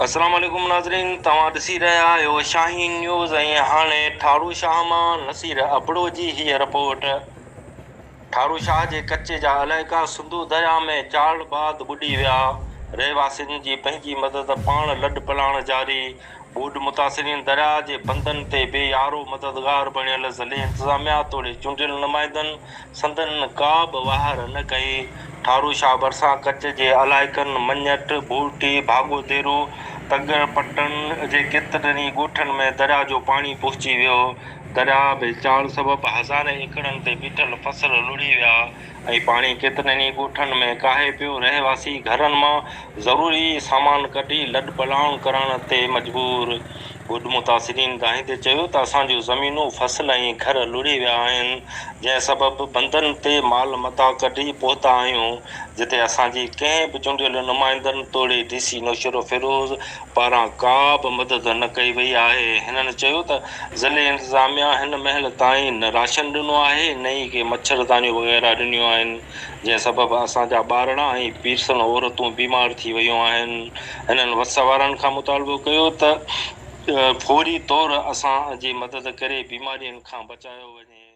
السلام عليڪم ناظرين توهان ڏسي رهيا آهيو شاهين نيوز ۽ هاڻي ٺاڙو شاهه مان نصير ابڙو جي هيء رپورٽ. ٺاڙو شاهه جي ڪچي جا علائقا سنڌو درياء ۾ چاڙهه بعد ٻڏي ويا، رهواسين جي پنهنجي مدد پاڻ لڏ پلاڻ جاري، ٻوڏ متاثرين درياء جي بندن تي بي يارو مددگار بڻيل ضلعي انتظاميا توڙي چونڊيل نمائندن سندن ڪا به واهر نه ڪئي. ٺارو شاهه ڀرسان ڪچ جي علائقن مڃٺ، ڀورٽي، ڀاڳو ديرو، تڳڙ پٽن جي ڪيترن ئي ڳوٺن ۾ درياء جو پاڻي پهچي ويو. درياء ۾ چاڙهه سبب هزارين ايڪڙن تي بيٺل فصل لڙهي ويا ۽ پاڻي ڪيترن ئي ڳوٺن ۾ ڪاهي پيو. رهواسي گهرن مان ضروري سامان ڪڍي لڏپلاڻ ڪرڻ تي مجبور. ٻوڏ متاثرين دانهيندي چيو ته اسان جون زمينون، فصل ۽ گهر لڙهي ويا آهن، جنهن سبب بندن تي مال متاع ڪڍي پهتا آهيون، جتي اسان جي ڪنهن به چونڊيل نمائندن توڙي ڊي سي نوشهروفيروز پاران ڪا به مدد نه ڪئي وئي آهي. هنن چيو ته ضلعي انتظاميا هن مهل تائين نه راشن ڏنو آهي نه ئي ڪي مڇردانيون وغيره ڏنيون آهن، جنهن سبب اسان جا ٻارڙا ۽ پيرسن عورتون بيمار ٿي ويون آهن. هنن وس وارن کان مطالبو ڪيو ته فوري طور اسان جي مدد ڪري بيمارين کان بچايو وڃي.